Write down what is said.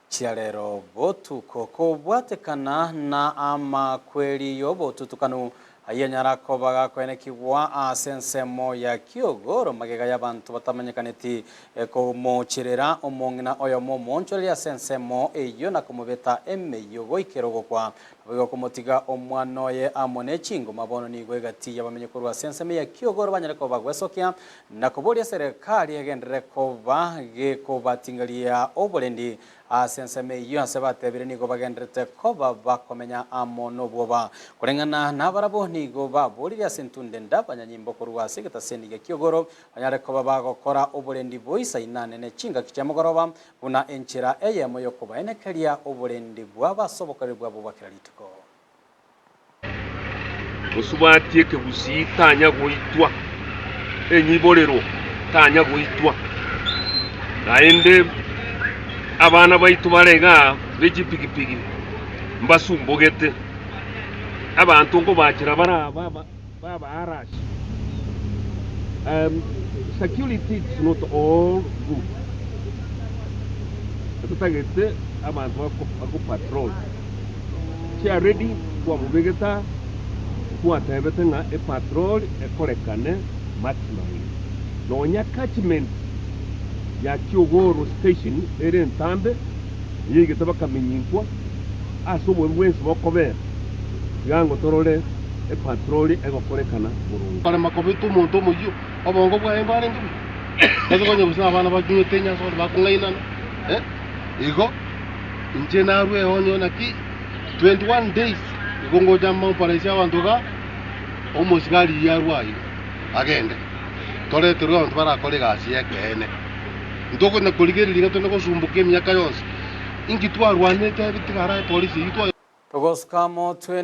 Chiarero botuko kobwatekana na amakweri y'obotutukanu ayio anyara koba gakoenekigwa ase ensemo ya kiogoro magega y'abanto batamanyekaneti komocherera omong'ina oyomo omoonchoreria ase ensemo eyio na komobeta emeyio goikera ogokwa. Naboigo komotiga omwana oye amo ne chingoma bono nigo egati y'abamenyi korwa ase ensemo ya kiogoro banyare koba bagwesokia na koboria eserekari egenderere koba gekobatingaria oborendi Ase ensemo eyio ase batebire nigo bagendererete koba bakomenya amo nobwoba. Koreng'ana nabarabwo nigo baborire ase entunde enda abanyanyimbo korwa ase egetaseni gia kiogoro banyare koba bagokora oborendi boisaina nene chingaki chia mogoroba buna enchera eyemo y'okobaenekeria oborendi bwabo ase obokoreri bwabo bwa kera rituko. Mosubati ekegusii tanya goitwa, enyiborero tanya goitwa. Naende abana baito bare igaa be chipigipigi mbasumbogete, abanto nkobachera bare aba babaarashe. Security is not all good, totagete abanto bako patrol. Chiaredi twamobegete aa, twatebete ng'a epatrol ekorekane maximally. Nonya catchment ya Kiogoro station ere entambe, eyaigete bakamenyinkwa ase obobe bwensi bokobera, tiga ango torore epatrol egokorekana boronge. Korema kobeta omonto omoyio, obongo bwaye mbwarenge buya? Ase konya gose abana banywete enyansa bono bakong'ainana, eh, igo. Inche narue eonyo naki 21 days igo ngocha moparesi abanto iga, omosigari riria arwe aiga agende, toreterwe abanto barakore egasi y'ekeene. Ntokonya korigereria iga tore gosumboka emiaka yonsi, inki twarwanete ebitigara epolisi eywo twa. Togosuka motwe.